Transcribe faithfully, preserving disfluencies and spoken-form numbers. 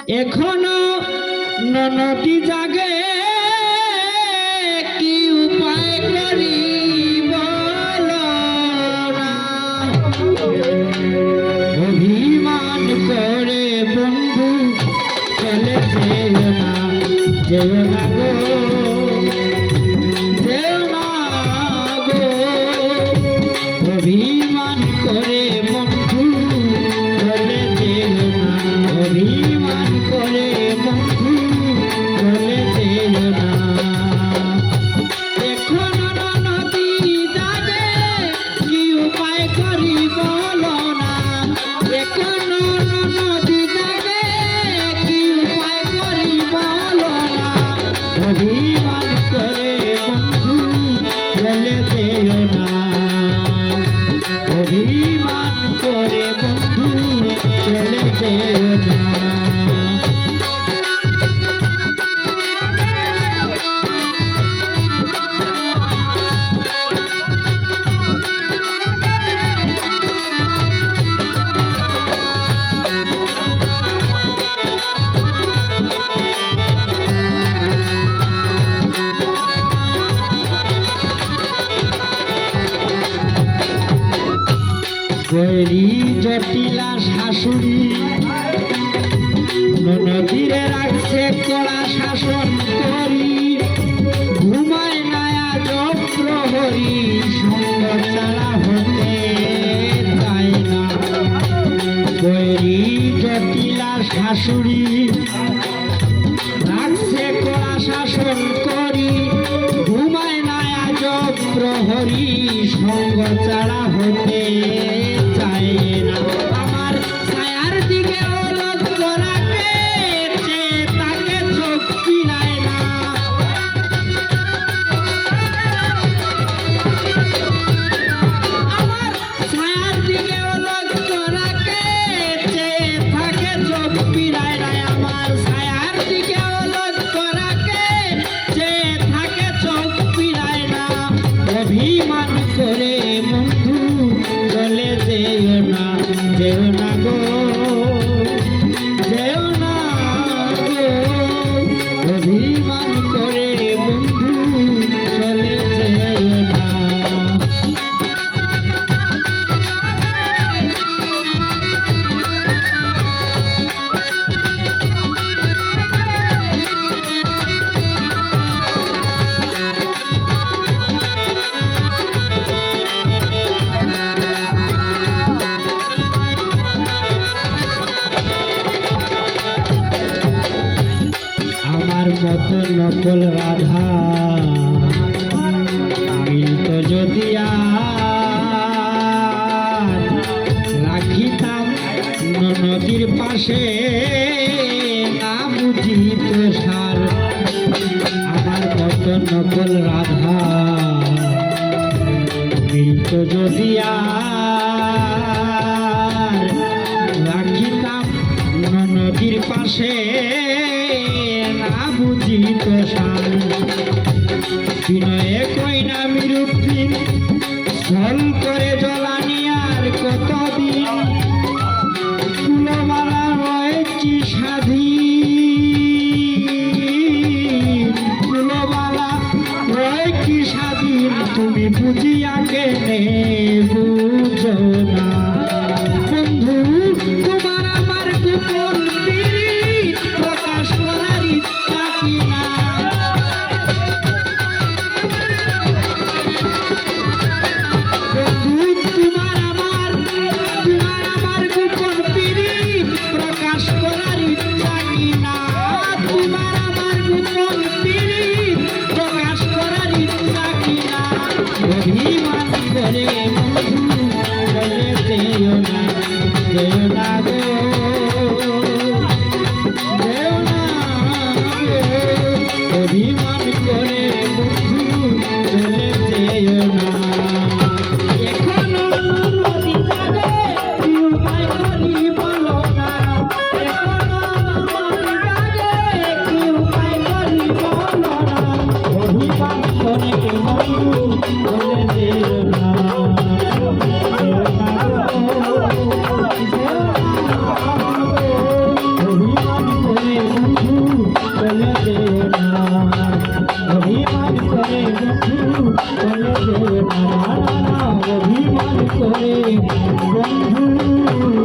এখনো ননদি জাগে, কি উপায় করি বলো না। অভিমান করে বন্ধু চলে যেও না, যেও না গো, যেও না গো। অভিমান করে বন্ধু চলে যেও না, অভিমান করে বন্ধু চলে যেও না। এখনো নদী যাবে, কি উপায় করি বলো না। এখনো নদী যাবে, কি উপায় করি বলো না। অভিমান করে বন্ধু চলে যেও না, অভিমান করে বন্ধু চলে যেও না। বৈরী জটিলা শাশুড়ি, ননদিরে রাখছে কড়া শাসন করি, ঘুমায় না আজব প্রহরী, সঙ্গ ছাড়া হতে চায় না। বৈরী জটিলা শাশুড়ি, রাখছে কড়া শাসন করি, ঘুমায় না আজব প্রহরী, সঙ্গ ছাড়া হতে চায় না। আমার ছায়ার দিকে লক্ষ্য রাখে, চেয়ে থাকে চোখ ফিরায় না। আমার ছায়ার দিকে লক্ষ্য রাখে, চেয়ে থাকে চোখ ফিরায় না। আমার ছায়ার দিকে লক্ষ্য রাখে, চেয়ে থাকে চোখ ফিরায় না। অভিমান করে বন্ধু চলে যেও না, যেও না গো, যেও না গো। অভিমান করে বন্ধু চলে যেও না। আমার মতো নকল রাধা মিলতো যদি আর, রাখিতাম নদীর পাশে, না বুঝিত সার। আমার মতো নকল রাধা মিলতো যদি আর, রাখিতাম নদীর পাশে, না বুঝিত সার। বিনয়ে কইনা মিরুদ্দিন, ছল করে জ্বলানি আর কতদিন। ফুলমালা রয়েছি স্বাধীন, ফুলমালা রয়েছি স্বাধীন, তুমি বুঝিয়া কেনে বুঝো না। বন্ধু, তোমার আমার গোপন পিরিত, অভিমান করে বন্ধু